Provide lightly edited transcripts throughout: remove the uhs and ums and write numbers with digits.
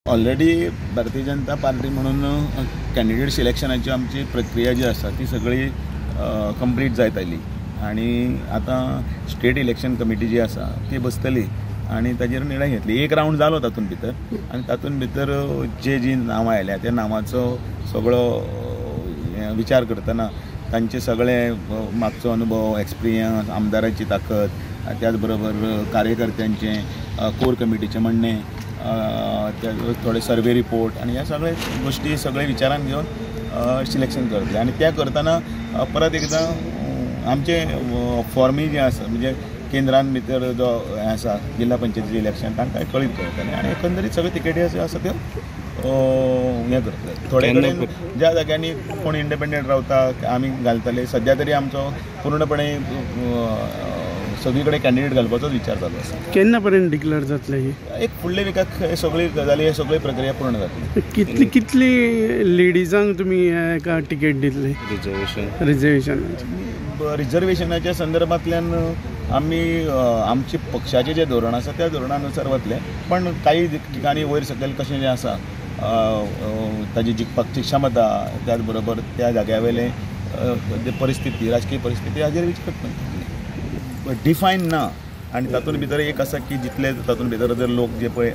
Already Bharatiya Janata party म्हणून candidate सिलेक्शनाची आमची प्रक्रिया जी आसा ती सगळी कंप्लीट जायत आयली आनी आतां स्टेट इलेक्शन कमिटी जी आसा ती बसतली आनी ताजेर निर्णय घेतली. एक रावंड जालो तातूंत भितर आनी तातूंत भितर जे जी नांवां आयल्या त्या नांवाचो सगळो विचार करतना तांचे सगळे मागचो अनुभव, एक्सपिरियन्स, आमदाराची ताकद, त्याच बरोबर कार्यकर्त्यांचे कोर कमिटीचें म्हणणें, थोडे सर्वे रिपोर्ट आनी ह्या सगळे गोश्टी सगळे विचारान घेवन सिलेक्शन करतले. आनी त्या करतना परत एकदां आमचे फॉर्मी जे आसा म्हणजे केंद्रान भितर जो हें आसा जिल्हा पंचायतीचें इलेक्शन तांकां कळीत करतले आनी एकंदरीत सगळे तिकेटी आसा त्यो हें करतले. थोडे कडेन ज्या जाग्यांनी कोण इंडिपेंडंट रावता आमी घालतले. सद्या तरी आमचो पूर्णपणे सगळी कडेन कॅन्डिडेट घालपाचोच विचार चालू आसा. केन्ना पर्यंत डिक्लेअर जातले? एक फुडले विकाक सगळी गजाली सगळी प्रक्रिया पूर्ण जातली. कितली कितली लेडीजांक तुमी एका तिकेट दितले? रिजर्वेशन रिजर्वेशनाच्या संदर्भांतल्यान आमी आमचे पक्षाचें जें धोरण आसा त्या धोरणानुसार वतले, पण काही ठिकाणी वयर सकयल कशें जें आसा ताजी जिखपाची क्षमता, त्याच बरोबर त्या जाग्या वयले परिस्थिती, राजकीय परिस्थिती हाजेर विचार करतले. डिफायन ना आनी तातूंत भितर एक आसा की जितले तातूंत भितर जर लोक जे पळय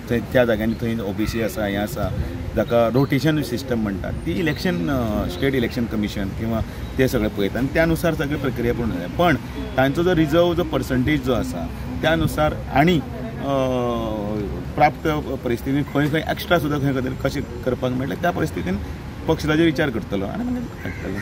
त्या जाग्यांनी थंय ओबीसी आसा, हें आसा, जाका रोटेशन सिस्टम म्हणटात, ती इलेक्शन स्टेट इलेक्शन कमिशन किंवा ते सगळे पळयता आनी त्या नुसार सगळी प्रक्रिया पूर्ण जाता. पण तांचो जो रिजर्व जो पर्संटेज जो आसा त्या नुसार आनी प्राप्त परिस्थितीन खंय खंय एक्स्ट्रा सुद्दां खंय खंय कशें करपाक मेळटलें त्या परिस्थितीन पक्ष ताजेर विचार करतलो आनी मागीर काडटलो.